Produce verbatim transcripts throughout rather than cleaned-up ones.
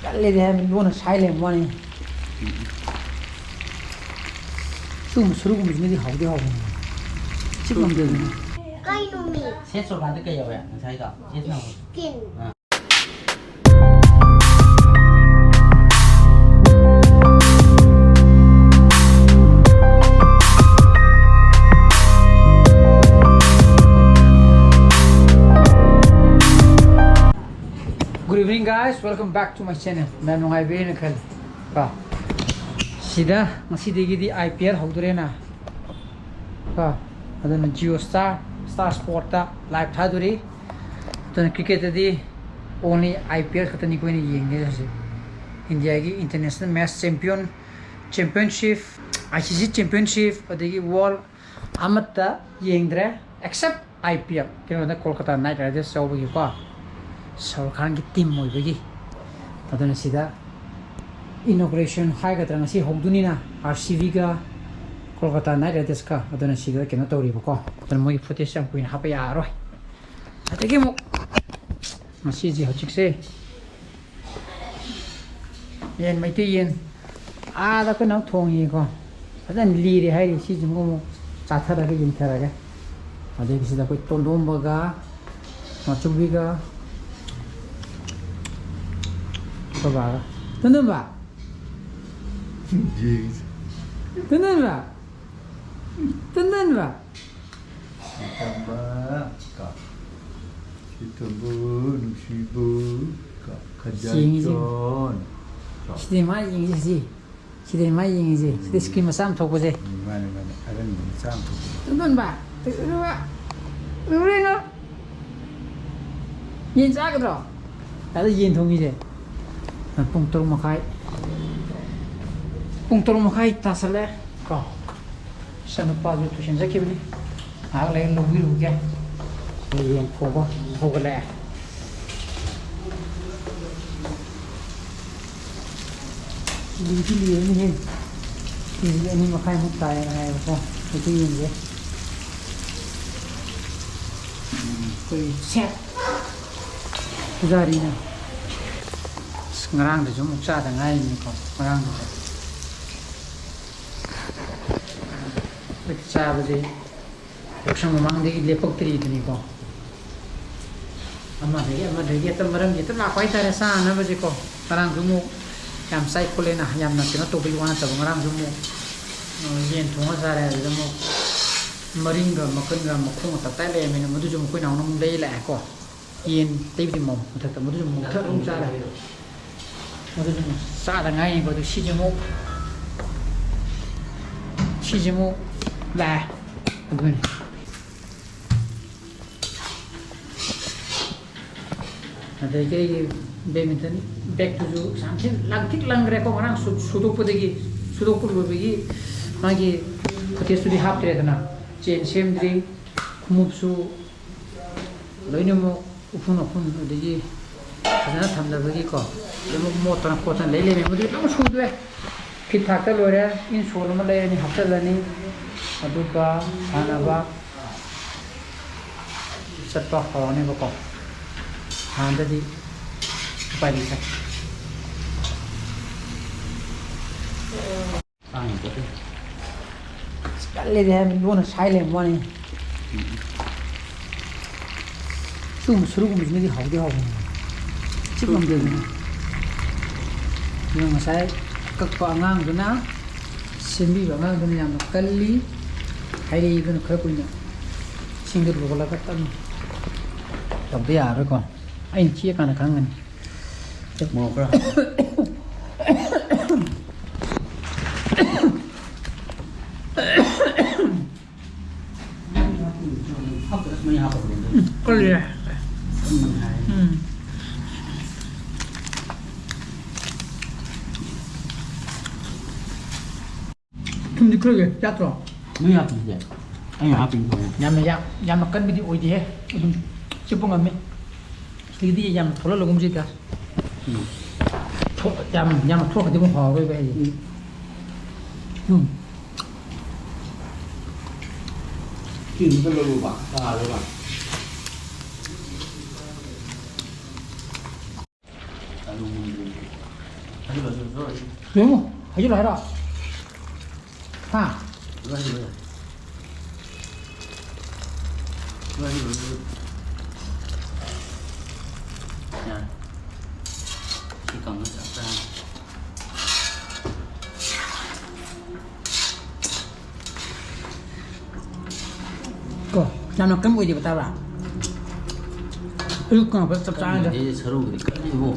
ꯀꯜꯂꯦꯗꯤ ꯍꯥꯏꯕ, ꯂꯣꯟꯅ ꯁꯥꯏ ꯂꯩꯔꯝꯕ ꯋꯥꯅꯤ꯫ ꯁꯤꯒꯨꯝꯕ ꯁꯨꯔꯨꯒꯨꯝꯕꯁꯤꯅꯗꯤ ꯍꯥꯎꯗꯤ ꯍꯥꯎꯕꯅꯤ꯫ ꯁꯤ ꯉꯝꯗꯦꯗꯅ꯫ ꯀꯩꯅꯣꯃꯤ? ꯁꯦꯠ ꯁꯣꯔꯀꯥꯟꯗ ꯀꯩ ꯌꯥꯎꯋꯦ ꯉꯁꯥꯏꯗꯣ? ꯁꯦꯠ ꯅꯪ꯫ Skin. Ah. Good evening, guys. Welcome back to my channel. ꯃꯌꯥꯝ ꯅꯨꯡꯉꯥꯏꯕꯤꯔꯦꯅ ꯈꯜꯂꯤ꯫ ꯀꯣ, ꯁꯤꯗ ꯉꯁꯤꯗꯒꯤꯗꯤ I P L ꯍꯧꯗꯣꯔꯦꯅ꯫ ꯀꯣ, ꯑꯗꯨꯅ Jio Star, Star Sportꯇ live ꯊꯥꯗꯣꯔꯤ꯫ ꯑꯗꯨꯅ cricketꯇꯗꯤ only I P L ꯈꯛꯇꯅꯤ ꯑꯩꯈꯣꯏꯅ ꯌꯦꯡꯒꯦ ꯍꯧꯖꯤꯛ꯫ ꯏꯟꯗꯤꯌꯥꯒꯤ international match champion, championship, I C C championship, ꯑꯗꯒꯤ world ꯑꯃꯠꯇ ꯌꯦꯡꯗ꯭ꯔꯦ, except I P L, ꯀꯩꯅꯣꯗ Kolkata Knight Riders ꯌꯥꯎꯕꯒꯤꯀꯣ, ꯁꯔꯨꯛ ꯈꯥꯟꯒꯤ team ꯑꯣꯏꯕꯒꯤ꯫ ꯑꯗꯨꯅ ꯁꯤꯗ inauguration ꯍꯥꯏꯒꯗ꯭ꯔꯥ, ꯉꯁꯤ ꯍꯧꯗꯣꯏꯅꯤꯅ R C Bꯒ Kolkata Knight Ridersꯀ, ꯑꯗꯨꯅ ꯁꯤꯗ ꯀꯩꯅꯣ ꯇꯧꯔꯤꯕꯀꯣ, ꯑꯗꯨꯅ ꯃꯣꯏꯒꯤ footage ꯌꯥꯝ ꯀꯨꯏꯅ ꯍꯥꯞꯄ ꯌꯥꯔꯔꯣꯏ꯫ ꯑꯗꯒꯤ ꯑꯃꯨꯛ ꯉꯁꯤꯁꯦ ꯍꯧꯖꯤꯛꯁꯦ ꯌꯦꯟ, ꯃꯩꯇꯩ ꯌꯦꯟ ꯑꯥꯗ ꯑꯩꯈꯣꯏꯅ ꯊꯣꯡꯉꯤꯀꯣ, ꯐꯖꯅ ꯂꯤꯔꯦ ꯍꯥꯏꯔꯤ꯫ ꯁꯤꯁꯤꯃ ꯑꯃꯨꯛ ꯆꯥꯊꯔꯒ ꯌꯦꯡꯊꯔꯒꯦ꯫ ꯑꯗꯒꯤ ꯁꯤꯗ ꯑꯩꯈꯣꯏ ꯇꯣꯟꯗꯣꯝꯕꯒ ꯃꯆꯨꯕꯤꯒ ꯑꯩꯈꯣꯏ ꯕꯥꯒ꯫ ꯇꯣꯟꯗꯣꯝꯕ! ꯌꯦꯡꯁꯤ꯫ ꯇꯣꯟꯗꯣꯟꯕ! ꯇꯣꯟꯗꯣꯟꯕ! ꯁꯤꯇꯝꯕ ꯀ, ꯁꯤꯇꯝꯕꯨ ꯅꯨꯡꯁꯤꯕꯨ ꯀ, ꯌꯦꯡꯉꯤꯁꯦ꯫ ꯈꯖꯥꯏꯆꯣꯟ ꯀ꯫ ꯁꯤꯗꯤ ꯃꯥ ꯌꯦꯡꯉꯤꯁꯦ, ꯁꯤ꯫ ꯁꯤꯗꯤ ꯃꯥ ꯌꯦꯡꯉꯤꯁꯦ꯫ ꯁꯤꯗꯤ screen ꯃꯆꯥ ꯑꯃ ꯊꯣꯛꯄꯁꯦ꯫ ꯎꯝ, ꯃꯥꯅꯦ, ꯃꯥꯅꯦ꯫ ꯑꯔꯟꯕ ꯃꯆꯥ ꯑꯃ ꯊꯣꯛꯄꯁꯦ꯫ ꯇꯣꯟꯗꯣꯟꯕ! ꯎꯔꯦ, ꯎꯔꯦ, ꯎꯔꯦ꯫ ꯌꯦꯟ ꯆꯥꯒꯗ꯭ꯔꯣ? ꯑꯗ ꯌꯦꯟ ꯊꯣꯡꯉꯤꯁꯦ꯫ ꯄꯨꯡ ꯇꯔꯨꯛ ꯃꯈꯥꯏ꯫ ꯄꯨꯡ ꯇꯔꯨꯛ ꯃꯈꯥꯏ ꯇꯥꯁꯜꯂꯦ ꯀꯣ꯫ ꯏꯆꯥꯅꯨꯄꯥꯁꯨ tuition ꯆꯠꯈꯤꯕꯅꯤ꯫ ꯉꯥꯏꯍꯥꯛ ꯂꯩꯔ ꯂꯧꯕꯤꯔꯨꯒꯦ꯫ ꯌꯦꯟ ꯊꯣꯡꯕ ꯍꯧꯒꯠꯂꯛꯑꯦ꯫ ꯂꯤꯗꯤ ꯂꯤꯔꯅꯤꯍꯦ꯫ KG ꯑꯅꯤ ꯃꯈꯥꯏꯃꯨꯛ ꯇꯥꯏꯌꯦꯅ ꯍꯥꯏꯌꯦꯕꯀꯣ꯫ ꯃꯩꯇꯩ ꯌꯦꯟꯁꯦ꯫ ꯑꯩꯈꯣꯏ ꯁꯦꯠ꯫ ꯄꯨꯖꯥꯔꯤꯅ꯫ ꯑꯁ, ꯉꯔꯥꯡꯗꯁꯨ ꯑꯃꯨꯛ ꯆꯥꯗ ꯉꯥꯏꯔꯤꯅꯤꯀꯣ, ꯉꯔꯥꯡꯗꯁꯨ꯫ ꯑꯩꯈꯣꯏ ꯆꯥꯕꯁꯦ ꯌꯥꯎꯁꯪ ꯃꯃꯥꯡꯗꯒꯤ ꯂꯦꯞꯄꯛꯇ꯭ꯔꯤꯗꯨꯅꯤꯀꯣ꯫ ꯑꯃꯗꯒꯤ ꯑꯃꯗꯒꯤ ꯍꯦꯛꯇ ꯃꯔꯝꯒꯤ ꯍꯦꯛꯇ ꯂꯥꯛꯄ ꯍꯥꯏꯇꯥꯔꯦ, ꯆꯥꯅꯕꯁꯦꯀꯣ꯫ ꯉꯔꯥꯡꯁꯨ ꯑꯃꯨꯛ ꯌꯥꯝ ꯆꯥꯏ ꯈꯣꯠꯂꯦꯅ ꯌꯥꯝꯅ ꯀꯩꯅꯣ ꯇꯧꯕꯒꯤ ꯋꯥ ꯅꯠꯇꯕ, ꯉꯔꯥꯡꯁꯨ ꯑꯃꯨꯛ, ꯑ, ꯌꯦꯟ ꯊꯣꯡꯉ ꯆꯥꯔꯦ꯫ ꯑꯗꯨꯗ ꯑꯃꯨꯛ ꯃꯔꯤꯟꯒ ꯃꯀꯟꯒ ꯃꯈꯣꯡꯒ ꯇꯞꯇꯥꯏ ꯂꯩꯔꯝꯃꯦꯅ, ꯃꯗꯨꯁꯨ ꯑꯃꯨꯛ ꯑꯩꯈꯣꯏ ꯅꯥꯎꯅ ꯑꯃꯨꯛ ꯂꯩ ꯂꯥꯛꯑꯦꯀꯣ꯫ ꯌꯦꯟ ꯑꯇꯩꯕꯨꯗꯤ ꯃꯧ ꯃꯊꯛꯇ, ꯃꯗꯨꯁꯨ ꯃꯧ ꯃꯊꯛ ꯑꯗꯨꯝ ꯆꯥꯔꯦ꯫ ꯃꯗꯨꯁꯨ ꯑꯃꯨꯛ ꯆꯥꯗ ꯉꯥꯏꯔꯤꯀꯣ꯫ ꯑꯗꯨ ꯁꯤꯁꯦ ꯑꯃꯨꯛ, ꯁꯤꯁꯦ ꯑꯃꯨꯛ ꯂꯥꯛꯑꯦ꯫ ꯑꯗꯨꯅꯤ꯫ ꯑꯗꯒꯤ ꯑꯩꯒꯤ badminton bag ꯇꯨꯁꯨ ꯌꯥꯝ ꯊꯤꯅ ꯂꯪ ꯊꯤꯛ ꯂꯪꯈ꯭ꯔꯦꯀꯣ꯫ ꯉꯔꯥꯡ ꯁꯨ-, ꯁꯨꯗꯣꯛꯄꯗꯒꯤ, ꯁꯨꯗꯣꯛꯄ ꯂꯣꯏꯕꯒꯤ ꯃꯥꯒꯤ footage ꯇꯨꯗꯤ ꯍꯥꯞꯇ꯭ꯔꯦꯗꯅ꯫ Chain ꯁꯦꯝꯗ꯭ꯔꯤ, ꯈꯣꯡꯎꯞꯁꯨ ꯂꯣꯏꯅꯃꯛ ꯎꯐꯨꯟ ꯋꯥꯐꯨꯟ ꯑꯗꯒꯤ ꯐꯖꯅ ꯊꯝꯗꯕꯒꯤꯀꯣ, ꯑꯗꯨꯝ ꯃꯣꯠꯇꯅ ꯈꯣꯠꯇꯅ ꯂꯩ ꯂꯩꯔꯝꯃꯦ꯫ ꯃꯗꯨꯗꯤ ꯂꯣꯏ ꯁꯨꯗꯣꯛꯑꯦ꯫ Feet ꯊꯥꯛꯇ ꯂꯣꯏꯔꯦ꯫ Insole ꯑꯃ ꯂꯩꯔꯅꯤ, ꯍꯥꯞꯆꯤꯜꯂꯅꯤ꯫ ꯑꯗꯨꯒ ꯁꯥꯟꯅꯕ ꯆꯠꯄ ꯍꯧꯔꯅꯦꯕꯀꯣ꯫ ꯍꯥꯟꯅꯗꯗꯤ ꯎꯄꯥꯏ ꯂꯩꯇꯦ꯫ ꯀꯜꯂꯦꯗꯤ ꯍꯥꯏꯕꯅꯤ, ꯂꯣꯟꯅ ꯁꯥꯏ ꯂꯩꯔꯝꯕ ꯋꯥꯅꯤ꯫ ꯁꯤꯒꯨꯝꯕ ꯁꯨꯔꯨꯒꯨꯝꯕꯁꯤꯅꯗꯤ ꯍꯥꯎꯗꯤ ꯍꯥꯎꯕꯅꯤ꯫ ꯆꯤꯛ ꯉꯝꯗꯦꯗꯅ꯫ ꯑꯗꯨꯅ ꯉꯁꯥꯏ ꯀꯛꯄ ꯑꯉꯥꯡꯗꯨꯅ, ꯁꯦꯝꯕꯤꯕ ꯑꯉꯥꯡꯗꯨꯅ ꯌꯥꯝꯅ ꯀꯜꯂꯤ꯫ ꯍꯥꯏꯔꯛꯏ, ꯑꯗꯨꯅ ꯈꯔ ꯀꯨꯏꯅ ꯏꯁꯤꯡꯗ ꯂꯣꯜꯂꯒ ꯇꯞꯅ ꯇꯧꯗ ꯌꯥꯔꯔꯣꯏꯀꯣ꯫ ꯑꯩꯅ ꯆꯤꯛꯑꯀꯥꯟꯗ ꯈꯪꯒꯅꯤ꯫ ꯃꯣꯔꯣꯛ ꯈꯔ ꯍꯥꯞꯄꯣ꯫ ꯍꯥꯞꯇ꯭ꯔꯁꯨ ꯃꯍꯤ ꯍꯥꯞꯄꯕꯅꯦ ꯑꯗꯨ꯫ ꯎꯝ, ꯀꯜꯂꯤ꯫ ꯀꯟꯕꯅꯤ ꯍꯥꯏ꯫ ꯎꯝ꯫ ꯊꯨꯝꯗꯤ ꯈꯔ ꯌꯥꯛꯇ꯭ꯔꯣ? ꯃꯍꯤ ꯍꯥꯞꯄꯤꯁꯦ ꯑꯩꯅ ꯍꯥꯞꯄꯤꯅꯤ ꯊꯣꯡꯉꯦ꯫ ꯌꯥꯝꯅ ꯌꯥꯛ-, ꯌꯥꯝꯅ ꯀꯟꯕꯗꯤ ꯑꯣꯏꯗꯦꯍꯦ꯫ ꯑꯗꯨꯝ ꯆꯨꯞꯄ ꯉꯝꯃꯤ꯫ ꯁꯤꯒꯤꯗꯤ ꯌꯥꯝꯅ ꯊꯣꯛꯍꯜꯂꯒꯨꯝꯁꯤꯗ꯫ ꯎꯝ꯫ ꯊꯣꯛ-, ꯌꯥꯝ, ꯌꯥꯝꯅ ꯊꯣꯛꯈ꯭ꯔꯗꯤ ꯑꯃꯨꯛ ꯍꯥꯎꯔꯣꯏꯕ ꯑꯩꯗꯤ꯫ ꯎꯝ꯫ ꯁꯤ ꯑꯗꯨꯝ ꯆꯠꯂꯣꯕ, ꯇꯥꯔꯣꯕ꯫ ꯌꯦꯡꯉꯨ, ꯍꯩꯖꯤꯜꯂꯣ ꯍꯥꯏꯔꯣ? ꯍꯥ? ꯌꯥꯔꯦ꯫ ꯁꯤ ꯀꯪꯉ ꯆꯞ ꯆꯥꯔꯅꯤ꯫ ꯀꯣ, ꯌꯥꯝꯅ ꯀꯟꯕ ꯑꯣꯏꯗꯦꯕ, ꯇꯥꯕ꯭ꯔꯥ? ꯑꯌꯨꯛ ꯀꯪꯉꯛꯄꯗ ꯆꯞ ꯆꯥꯔꯅꯤꯗ꯫ ꯑꯩ ꯁꯔꯨꯒꯗꯤ ꯀꯜꯂꯤꯕꯣ꯫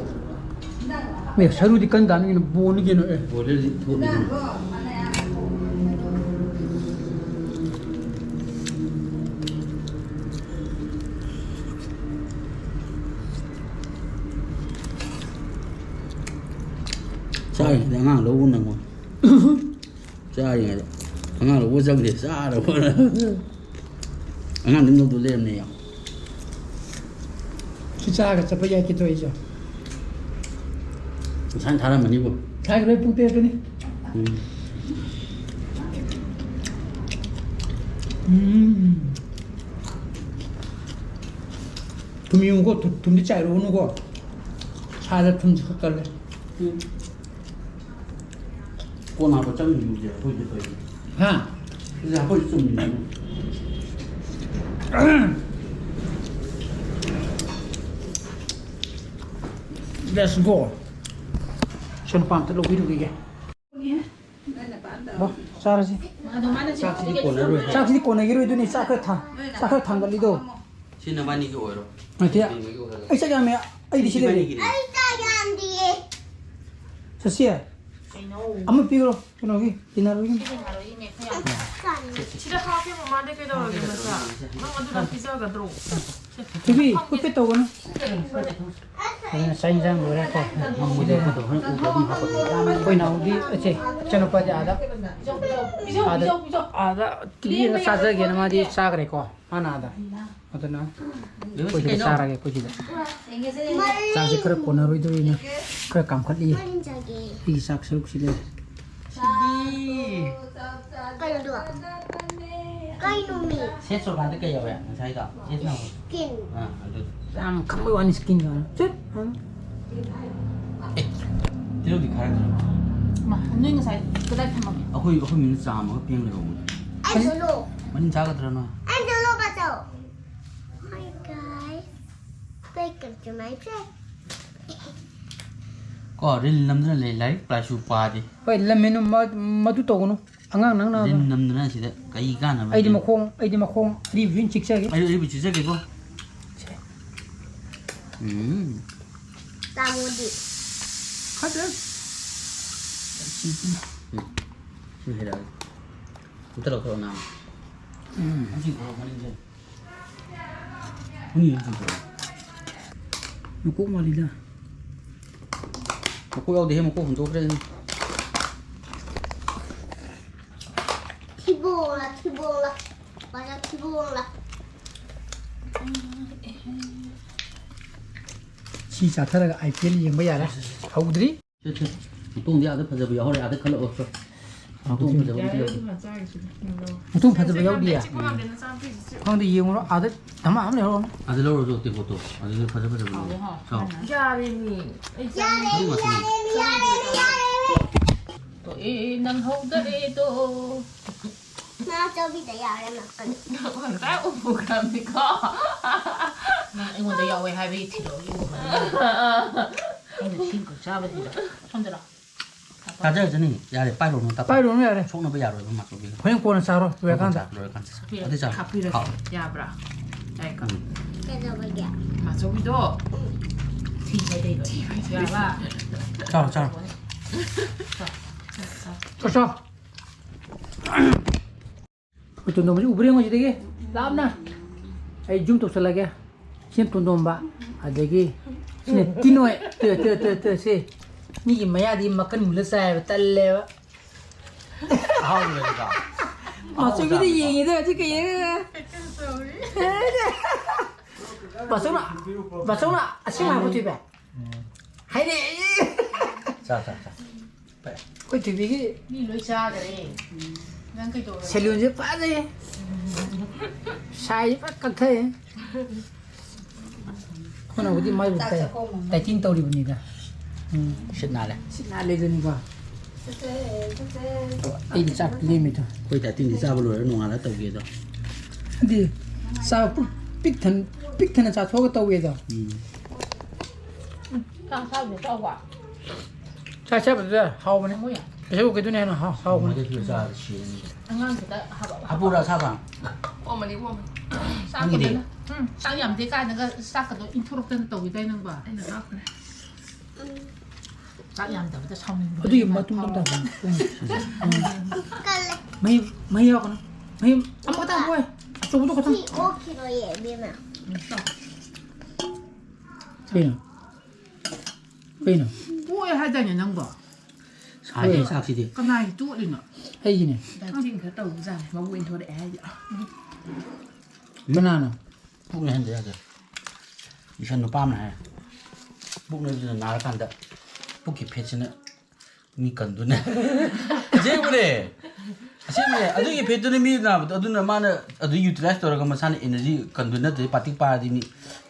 ꯑꯦ, ꯁꯔꯨꯗꯤ ꯀꯟ ꯇꯥꯅꯤ ꯀꯩꯅꯣ, ꯕꯣꯟꯅꯤ ꯀꯩꯅꯣ, ꯑꯦ꯫ ꯕꯣꯏꯂꯔꯗꯤ ꯊꯣꯛꯅꯤ ꯀꯩꯅꯣ꯫ ꯆꯥꯔꯤꯉꯩꯗ ꯑꯉꯥꯡ ꯂꯧꯕ ꯅꯪꯉꯣꯏ꯫ ꯆꯥꯔꯤꯉꯩꯗ ꯑꯉꯥꯡ ꯂꯧꯕ ꯆꯪꯗꯦ, ꯆꯥꯔꯕ꯫ ꯑꯉꯥꯡꯗꯤ ꯂꯧꯗꯣ ꯂꯩꯔꯝꯅꯦ ꯌꯥꯝ꯫ ꯁꯤ ꯆꯥꯔꯒ ꯆꯠꯄ ꯌꯥꯏ ꯀꯤꯗꯣ ꯑꯩꯁꯨ꯫ ꯉꯁꯥꯏꯅ ꯊꯥꯔꯝꯃꯅꯤꯕꯣ꯫ ꯊꯥꯏꯈ꯭ꯔꯦ ꯄꯨꯡ ꯇꯔꯦꯠꯇꯅꯤ꯫ ꯎꯝ꯫ ꯎꯝ꯫ ꯊꯨꯝ ꯌꯦꯡꯉꯨꯀꯣ, ꯊꯨꯝ-, ꯊꯨꯝꯗꯤ ꯆꯥꯏꯔꯨꯒꯅꯨꯀꯣ꯫ ꯁꯥꯗ ꯊꯨꯝꯁꯦ ꯈꯔ ꯀꯜꯂꯦ꯫ ꯎꯝ꯫ ꯀꯣꯟ ꯍꯥꯞꯄ ꯆꯪꯉꯤꯗꯨꯗꯤ ꯑꯩꯈꯣꯏꯗꯤ ꯀꯩꯅꯣ? ꯍꯥ? ꯑꯗꯨꯗꯤ ꯑꯩꯈꯣꯏ ꯆꯨꯝꯃꯤꯅꯦ꯫ Let's go. ꯁꯣꯝ ꯅꯨꯄꯥ ꯑꯝꯇ ꯂꯧꯕꯤꯔꯨꯈꯤꯒꯦ꯫ ꯂꯥꯎ, ꯆꯥꯔꯁꯤ꯫ ꯆꯥꯛꯁꯤꯗꯤ ꯀꯣꯟꯅꯔꯣꯏ꯫ ꯆꯥꯛꯁꯤꯗꯤ ꯀꯣꯟꯅꯈꯤꯔꯣꯏꯗꯣꯏꯅꯤ꯫ ꯆꯥꯛ ꯈꯔ ꯊꯥ-, ꯆꯥꯛ ꯈꯔ ꯊꯥꯡꯒꯠꯂꯤꯗꯣ꯫ ꯁꯤ ꯅꯕꯥꯅꯤꯒꯤ ꯑꯣꯏꯔꯣ꯫ ꯅꯠꯇꯦ꯫ ꯁꯤ ꯅꯕꯥꯅꯤꯒꯤ ꯑꯣꯏꯔꯣ꯫ ꯑꯩ ꯆꯥꯛ ꯌꯥꯝꯃꯦ꯫ ꯑꯩꯗꯤ ꯁꯤ ꯂꯩꯔꯦ꯫ ꯏꯕꯥꯅꯤꯒꯤꯅꯦ꯫ ꯑꯩ ꯆꯥꯛ ꯌꯥꯝꯗꯤꯌꯦ꯫ ꯁꯁꯤ꯫ ꯀꯩꯅꯣ? ꯑꯃ ꯄꯤꯈ꯭ꯔꯣ꯫ ꯀꯩꯅꯣꯒꯤ, ꯇꯤꯟꯅꯔꯣꯏꯒꯤ꯫ ꯁꯤꯗꯤ ꯉꯥꯔꯣꯏꯒꯤꯅꯦ, ꯑꯩꯈꯣꯏ ꯌꯥꯝ ꯁꯤꯗ ꯍꯥꯞꯀꯦꯕ, ꯃꯥꯗꯤ ꯀꯩꯗꯧꯔꯒꯦ ꯃꯆꯥ? ꯅꯪ ꯑꯗꯨꯗ ꯄꯤꯖꯒꯗ꯭ꯔꯣ? ꯊꯣꯏꯕꯤ, ꯈꯨꯠꯄꯤ ꯇꯧꯒꯅꯨ꯫ ꯑꯗꯨꯅ ꯆꯥꯛ ꯏꯟꯖꯥꯡ ꯂꯣꯏꯔꯦꯀꯣ꯫ ꯑꯩꯈꯣꯏ ꯅꯥꯎꯗꯤ, ꯑꯁꯦ, ꯏꯆꯟꯅꯨꯄꯥꯗꯤ ꯑꯥꯗ, ꯄꯤꯖꯧ, ꯑꯥꯗ ꯄꯤꯖꯧ, ꯄꯤꯖꯧ꯫ ꯇꯤꯚꯤ ꯌꯦꯡꯉ ꯆꯥꯖꯒꯦꯅ ꯃꯥꯗꯤ ꯆꯥꯈ꯭ꯔꯦꯀꯣ꯫ ꯃꯥꯅ ꯑꯥꯗ꯫ ꯑꯗꯨꯅ ꯑꯩꯈꯣꯏ ꯁꯤꯗ ꯆꯥꯔꯒꯦ, ꯑꯩꯈꯣꯏ ꯁꯤꯗ꯫ ꯆꯥꯛꯁꯦ ꯈꯔ ꯀꯣꯟꯅꯔꯣꯏꯗꯧꯔꯤꯅ ꯈꯔ ꯀꯥꯝꯈꯠꯂꯤ꯫ ꯑꯩꯒꯤ ꯆꯥꯛ ꯁꯔꯨꯛꯁꯤꯗ꯫ ꯀꯩꯅꯣꯗꯨ? ꯀꯩꯅꯣꯃꯤ? ꯁꯦꯠ ꯁꯣꯀꯥꯟꯗ ꯀꯩ ꯌꯥꯎꯋꯦ ꯉꯁꯥꯏꯗꯣ? ꯁꯦꯠ ꯅꯧ꯫ ꯁ꯭ꯀꯤꯟ꯫ ꯑꯥ, ꯑꯗꯨ꯫ ꯌꯥꯝ ꯈꯪꯕꯩ ꯋꯥꯅꯤ, ꯁ꯭ꯀꯤꯟ ꯌꯥꯎꯋꯦ꯫ ꯆꯠ꯫ ꯑꯦ, ꯇꯤꯜꯍꯧꯗꯤ ꯈꯥꯏꯔꯛꯇ꯭ꯔꯕ? ꯃꯥ, ꯅꯣꯏ ꯉꯁꯥꯏ ꯀꯗꯥꯏ ꯊꯝꯃꯝꯃꯤ? ꯑꯩꯈꯣꯏ, ꯑꯩꯈꯣꯏ ꯃꯤꯅ ꯆꯥꯝꯃꯒ ꯄꯦꯡ ꯂꯩꯍꯧꯕꯅꯤ꯫ ꯑꯩ ꯆꯠꯂꯣ꯫ ꯃꯅꯤꯡ ꯆꯥꯒꯗ꯭ꯔꯥ ꯅꯣꯏ? ꯑꯩ ꯆꯠꯂꯣ, ꯕꯥꯆꯧ꯫ Hi, guys. Welcome to my channel. ꯀꯣ, ꯔꯤꯜ ꯅꯝꯗꯨꯅ ꯂꯩ, ꯂꯥꯏꯔꯤꯛ ꯂꯥꯏꯁꯨ ꯄꯥꯗꯦ꯫ ꯍꯣꯏ, ꯂꯝꯍꯦꯟ ꯃ-, ꯃꯗꯨ ꯇꯧꯒꯅꯨ꯫ ꯑꯉꯥꯡ ꯅꯪꯅ ꯔꯤꯜ ꯅꯝꯗꯅ ꯁꯤꯗ ꯀꯩ ꯀꯥꯟꯅꯕ ꯑꯩꯗꯤ ꯂꯩꯒꯦ? ꯃꯈꯣꯡ, ꯑꯩꯗꯤ ꯃꯈꯣꯡ ꯑꯔꯤꯕꯁꯨ ꯑꯗꯨꯝ ꯆꯤꯛꯆꯒꯦ꯫ ꯑꯩ ꯑꯔꯤꯕ ꯆꯤꯛꯆꯒꯦꯀꯣ꯫ ꯁꯦ꯫ ꯎꯝ꯫ ꯇꯥꯃꯣꯗꯤ? ꯈꯪꯗꯦ꯫ ꯎꯝ꯫ ꯁꯤ ꯍꯩꯔꯛꯑꯒꯦ꯫ ꯑꯝꯇ ꯂꯧꯊꯣꯛꯑꯣ, ꯅꯥꯝꯃ꯫ ꯎꯝ꯫ ꯁꯤ ꯄꯨꯔꯛꯑꯣ, ꯃꯅꯤꯡꯁꯦ꯫ ꯃꯀꯣꯛ ꯃꯥꯜꯂꯤꯗ꯫ ꯃꯀꯣꯛ ꯌꯥꯎꯗꯦꯍꯦ, ꯃꯀꯣꯛ ꯍꯨꯟꯗꯣꯛꯈ꯭ꯔꯦ ꯑꯗꯨꯅ꯫ ꯊꯤꯕꯣꯡꯂ, ꯊꯤꯕꯣꯡꯂ, ꯃꯥꯅ ꯊꯤꯕꯣꯡꯂ꯫ ꯁꯤ ꯆꯥꯊꯔꯒ ꯑꯥꯏ ꯄꯤ ꯑꯦꯜ ꯌꯦꯡꯕ ꯌꯥꯔꯦ꯫ ꯍꯧꯗ꯭ꯔꯤ꯫ ꯁꯦ, ꯁꯦ꯫ ꯃꯇꯣꯡꯗꯤ ꯑꯥꯗ ꯐꯖꯕ ꯌꯥꯎꯍꯧꯔꯦ, ꯑꯥꯗ ꯈꯜꯂꯛꯑꯣ꯫ ꯁꯦ꯫ ꯃꯇꯣꯡ ꯐꯖꯕ ꯑꯝꯇ ꯌꯥꯎꯍꯧꯔꯦ꯫ ꯃꯇꯣꯡ ꯐꯖꯕ ꯌꯥꯎꯗꯤꯌꯦ? ꯈꯪꯗꯦ, ꯌꯦꯡꯉꯨꯔꯣ, ꯑꯥꯗ ꯙꯃꯥ ꯑꯃ ꯂꯩꯍꯧꯔꯝꯅꯤ꯫ ꯑꯥꯗ ꯂꯧꯔꯨꯔꯣ, ꯇꯦꯡꯀꯣꯠꯇꯣ꯫ ꯑꯗꯨꯗ ꯐꯖ ꯐꯖꯕ ꯂꯩ꯫ ꯍꯥꯎꯋꯦ, ꯍꯥꯎꯋꯦ꯫ ꯆꯥꯎ꯫ ꯌꯥꯔꯦꯃꯤ꯫ ꯑꯩ ꯆꯥꯅꯤꯡꯗꯦ꯫ ꯑꯗꯨ ꯉꯥꯛꯇꯅꯤ꯫ ꯇꯣꯛꯑꯦ, ꯅꯪ ꯍꯧꯗꯔꯦꯗꯣ꯫ ꯉꯥ ꯑꯆꯧꯕꯤꯗ ꯌꯥꯎꯔꯦ, ꯃꯀꯟ꯫ ꯉꯁꯥꯏ ꯎꯄꯨ ꯈꯔꯝꯅꯤꯀꯣ꯫ ꯅꯪ ꯑꯩꯉꯣꯟꯗ ꯌꯥꯎꯋꯦ ꯍꯥꯏꯕꯒꯤ ꯊꯤꯗꯣꯛꯑꯒ ꯎꯄꯨ ꯈꯔꯝꯅꯤ꯫ ꯑꯩꯅ ꯁꯤꯡꯈꯛ ꯆꯥꯕꯁꯤꯗ꯫ ꯁꯣꯝꯗꯔꯣ? ꯆꯥꯖꯔꯖꯅꯤ꯫ ꯌꯥꯔꯦ, ꯄꯥꯏꯔꯨꯔꯅꯨ, ꯇꯞ-, ꯄꯥꯏꯔꯨꯔꯅꯨ, ꯌꯥꯔꯦ꯫ ꯁꯣꯛꯅꯕ ꯌꯥꯔꯣꯏꯕ, ꯃꯥꯆꯧꯕꯤꯅ꯫ ꯍꯣꯔꯦꯟ ꯀꯣꯟꯅ ꯆꯥꯔꯣ, ꯂꯣꯏꯔꯀꯥꯟꯗ꯫ ꯂꯣꯏꯔꯀꯥꯟꯗ ꯆꯥꯔꯣ꯫ ꯍꯥꯞꯄꯤꯔꯒꯦ꯫ ꯑꯗꯨ ꯆꯥꯔꯣ꯫ ꯍꯥꯞꯄꯤꯔꯒꯦ꯫ ꯍꯥꯎ꯫ ꯌꯥꯕ꯭ꯔꯥ? ꯌꯥꯏꯀꯣ? ꯎꯝ꯫ ꯀꯩꯗꯧꯕꯒꯤ? ꯃꯥꯆꯧꯕꯤꯗꯣ꯫ ꯎꯝ꯫ ꯊꯤ ꯐꯥꯏꯗꯩꯕ꯫ ꯊꯤ ꯐꯥꯏꯗꯩꯕ꯫ ꯌꯥꯔꯕ? ꯆꯥꯔꯣ, ꯆꯥꯔꯣ꯫ ꯆꯥꯎ, ꯆꯥꯎ꯫ ꯆꯥꯎ, ꯆꯥꯎ꯫ ꯑꯩꯈꯣꯏ ꯇꯣꯟꯗꯣꯝꯕꯁꯤ ꯎꯕ꯭ꯔꯥ ꯌꯦꯡꯉꯣ ꯁꯤꯗꯒꯤ ꯂꯥꯞꯅ꯫ ꯑꯩ zoom ꯇꯧꯁꯜꯂꯒꯦ꯫ ꯁꯤꯅ ꯇꯣꯟꯗꯣꯝꯕ, ꯑꯗꯒꯤ ꯁꯤꯅ ꯇꯤꯅꯣꯏ꯫ ꯇꯨ, ꯇꯨ, ꯇꯨ, ꯇꯨ, ꯁꯤ꯫ ꯃꯤꯒꯤ ꯃꯌꯥꯗꯤ ꯃꯀꯟ ꯃꯨꯜꯂ ꯆꯥꯏꯕ, ꯇꯜꯂꯦꯕ꯫ ꯑꯍꯥꯎꯕ ꯂꯩꯕꯗꯣ꯫ ꯃꯥꯆꯧꯕꯤꯗ ꯌꯦꯡꯉꯤꯗꯣ ꯍꯧꯖꯤꯛ ꯀꯩ ꯌꯦꯡꯉꯒ? ꯕꯥꯆꯧꯅ, ꯕꯥꯆꯧꯅ ꯑꯁꯦꯡꯕ ꯍꯥꯏꯕ ꯊꯣꯏꯕ꯫ ꯍꯥꯏꯅꯦ꯫ ꯆꯥ, ꯆꯥ, ꯆꯥ꯫ ꯑꯩꯈꯣꯏ ꯊꯣꯏꯕꯤꯒꯤ ꯃꯤ ꯂꯣꯏ ꯆꯥꯈꯔꯦ꯫ ꯅꯪ ꯀꯩꯗꯧꯔꯒꯦ? ꯁꯦꯂꯨꯟꯁꯦ ꯐꯖꯩ꯫ ꯁꯥꯏꯁꯦ ꯐꯖ ꯀꯛꯊꯛꯑꯦ꯫ ꯑꯩꯈꯣꯏꯅꯕꯨꯗꯤ ꯃꯥꯏꯕꯨ ꯆꯥꯛ ꯇꯥꯏ-, ꯆꯥꯛꯈꯣꯝ ꯑꯃ꯫ Dieting ꯇꯧꯔꯤꯕꯅꯤꯗ꯫ ꯎꯝ꯫ ꯁꯤꯠ ꯅꯥꯜꯂꯦ꯫ ꯁꯤꯠ ꯅꯥꯜꯂꯦꯗꯨꯅꯤꯀꯣ꯫ ꯑꯩꯗꯤ ꯆꯥꯛ ꯂꯦꯝꯃꯤꯗꯣ꯫ ꯑꯩꯈꯣꯏ ꯇꯥꯇꯤꯟꯗꯤ ꯆꯥꯕ ꯂꯣꯏꯔ ꯅꯣꯡꯉꯥꯜꯂ ꯇꯧꯒꯦꯗꯣ꯫ ꯑꯗꯨꯗꯤ ꯆꯥꯕ ꯄꯨꯛ ꯄꯤꯛ ꯊꯟ-, ꯄꯤꯛ ꯊꯟꯅ ꯆꯥꯊꯣꯛꯑꯒ ꯇꯧꯒꯦꯗꯣ꯫ ꯎꯝ꯫ ꯆꯥꯛ ꯆꯥꯕꯗ ꯆꯥꯎꯕ꯫ ꯆꯥꯛ ꯆꯥꯕꯗꯨꯗ ꯍꯥꯎꯕꯅꯦ꯫ ꯃꯣꯏ ꯌꯥꯝ ꯄ꯭ꯔꯦꯁꯔ ꯀꯨꯀꯔꯗꯨꯅ ꯍꯦꯟꯅ ꯍꯥꯎ-, ꯍꯥꯎꯕꯅꯦ꯫ ꯃꯣꯏꯗ ꯊꯤꯕ ꯆꯥꯔꯗꯤ ꯁꯤꯔꯅꯤ꯫ ꯑꯉꯥꯡ ꯈꯛꯇ ꯍꯥꯞꯄ-, ꯍꯥꯞꯄꯨꯔꯥ ꯑꯁꯥꯕ? ꯑꯣꯝꯃꯅꯤ, ꯑꯣꯝꯃꯅꯤ꯫ ꯆꯥꯛ ꯅꯪꯒꯤꯗꯤ? ꯐꯖꯅ, ꯎꯝ, ꯆꯥꯛ ꯌꯥꯝꯗꯦ ꯀꯥꯏꯅꯒ ꯆꯥꯛꯀꯗꯣ ꯏꯟꯊꯣꯔꯛꯇꯅ ꯇꯧꯈꯤꯗꯥꯏ ꯅꯪꯕ? ꯑꯩꯅ ꯍꯥꯞꯈ꯭ꯔꯦ꯫ ꯆꯥꯛ ꯌꯥꯝꯗꯕꯗ ꯁꯥꯎꯅꯤꯡꯕ꯫ ꯑꯗꯨꯒꯤ ꯃꯇꯨꯡꯗ ꯑꯝꯇ ꯍꯪꯉꯨ꯫ ꯃꯍꯤ, ꯃꯍꯤ ꯌꯥꯎꯔꯛꯀꯅꯨ꯫ ꯃꯍꯤ ꯑꯃꯈꯛꯇꯪ ꯍꯥꯞꯄꯣꯏ꯫ ꯑꯆꯧꯕꯗꯣ ꯈꯛꯇꯪ꯫ ꯁꯤ ꯑꯣꯛꯈꯤꯔꯣꯏꯌꯦ, ꯏꯕꯦꯝꯃ꯫ ꯀꯩꯅꯣ? ꯀꯩꯅꯣ? ꯇꯣꯛꯑꯦ ꯍꯥꯏꯗꯥꯏꯅꯦ ꯅꯪꯕꯣ? ꯁꯥꯏꯌꯦ ꯆꯥꯛꯁꯤꯗꯤ꯫ ꯀꯅꯥꯒꯤ ꯇꯣꯠꯂꯤꯅꯣ? ꯑꯩꯒꯤꯅꯦ꯫ ꯗꯥꯏꯇꯤꯡ ꯈꯔ ꯇꯧꯕꯖꯥꯠꯅꯦ, ꯃꯕꯨꯛ ꯏꯟꯊꯣꯔꯛꯑꯦ ꯍꯥꯏꯁꯦ꯫ ꯀꯅꯥꯅꯣ? ꯄꯨꯛꯅ ꯍꯦꯟꯕ ꯌꯥꯗꯦ꯫ ꯏꯁꯟ ꯅꯨꯄꯥ ꯑꯃꯅ ꯍꯥꯏ, ꯄꯨꯛꯅ ꯅꯥꯔꯀꯥꯟꯗ ꯄꯨꯛꯀꯤ ꯐꯦꯠꯁꯤꯅ ꯃꯤ ꯀꯟꯗꯨꯅ꯫ ꯑꯁꯦꯡꯕꯅꯦ꯫ ꯑꯁꯦꯡꯕꯅꯦ꯫ ꯑꯗꯨꯒꯤ ꯐꯦꯠꯇꯨꯅ ꯃꯤ ꯅꯥꯕꯗꯣ, ꯑꯗꯨꯅ ꯃꯥꯅ ꯑꯗꯨ ꯌꯨꯇꯤꯂꯥꯏꯁ ꯇꯧꯔꯒ ꯃꯁꯥꯅ ꯑꯦꯅꯔꯖꯤ ꯀꯟꯗꯨꯅ ꯅꯠꯇ꯭ꯔꯗꯤ ꯄꯥꯇꯤꯛ ꯄꯥꯔꯗꯤ ꯃꯤ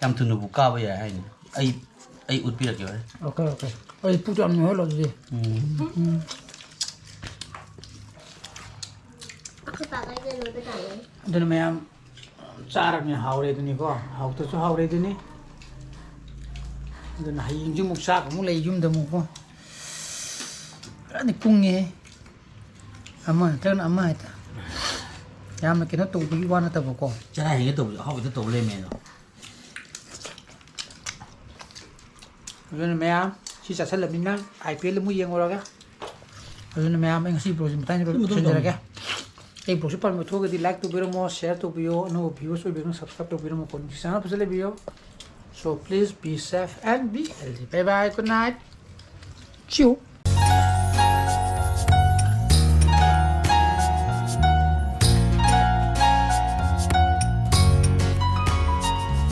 ꯌꯥꯝ ꯊꯨꯅꯕꯨ ꯀꯥꯕ ꯌꯥꯏ ꯍꯥꯏꯅꯤ꯫ ꯑꯩ, ꯑꯩ ꯎꯠꯄꯤꯔꯛꯀꯦ ꯍꯣꯔꯦꯟ꯫ Okay, okay. ꯑꯩ ꯄꯨꯛꯇꯣ ꯌꯥꯝ ꯅꯣꯏꯍꯜꯂꯣ ꯑꯗꯨꯗꯤ꯫ ꯎꯝ꯫ ꯎꯝ꯫ ꯑꯩꯈꯣꯏ ꯄꯥꯒꯩꯗ ꯂꯣꯏꯕ ꯇꯥꯔꯦ꯫ ꯑꯗꯨꯅ ꯃꯌꯥꯝ ꯆꯥꯔꯕꯅꯤꯅ ꯍꯥꯎꯔꯦ ꯑꯗꯨꯅꯤꯀꯣ꯫ ꯍꯥꯎꯇ꯭ꯔꯁꯨ ꯍꯥꯎꯔꯦ ꯑꯗꯨꯅꯤ꯫ ꯑꯗꯨꯅ ꯍꯌꯦꯡꯁꯨ ꯑꯃꯨꯛ ꯆꯥꯛ ꯑꯃꯨꯛ ꯂꯩ ꯌꯨꯝꯗ ꯑꯃꯨꯛꯀꯣ꯫ ꯐꯖꯅ ꯀꯨꯡꯉꯦ꯫ ꯑꯃ ꯅꯠꯇ꯭ꯔꯒꯅ ꯑꯃ ꯍꯦꯛꯇ꯫ ꯌꯥꯝꯅ ꯀꯩꯅꯣ ꯇꯧꯕꯒꯤ ꯋꯥ ꯅꯠꯇꯕꯀꯣ꯫ ꯆꯔꯥ ꯍꯦꯟꯒꯦ ꯇꯧꯕꯁꯨ ꯑꯍꯥꯎꯕꯗ ꯇꯧ ꯂꯩꯔꯝꯃꯦ ꯑꯗꯣ꯫ ꯑꯗꯨꯅ ꯃꯌꯥꯝ ꯁꯤ ꯆꯥꯁꯤꯜꯂꯕꯅꯤꯅ IPL ꯑꯃꯨꯛ ꯌꯦꯡꯉꯨꯔꯒ꯫ ꯑꯗꯨꯅ ꯃꯌꯥꯝ ꯑꯩ ꯉꯁꯤ vlogꯁꯤ ꯃꯇꯥꯡꯁꯤꯗ ꯑꯗꯨꯝ ꯂꯣꯏꯁꯤꯟꯖꯔꯒꯦ꯫ ꯑꯩ vlogꯁꯤ ꯄꯥꯝꯕ ꯊꯣꯛꯑꯒꯗꯤ like ꯇꯧꯕꯤꯔꯝꯃꯣ, share ꯇꯧꯕꯤꯌꯣ, ꯑꯅꯧꯕ viewersꯁꯨ ꯑꯣꯏꯕꯤꯔꯝꯃꯣ, subscribe ꯇꯧꯕꯤꯔꯝꯃꯣ, ꯀꯣꯟꯒꯤ channel ꯐꯖꯅ ꯂꯩꯕꯤꯌꯣ꯫ So please be safe and be healthy. Bye bye, good night. Chew.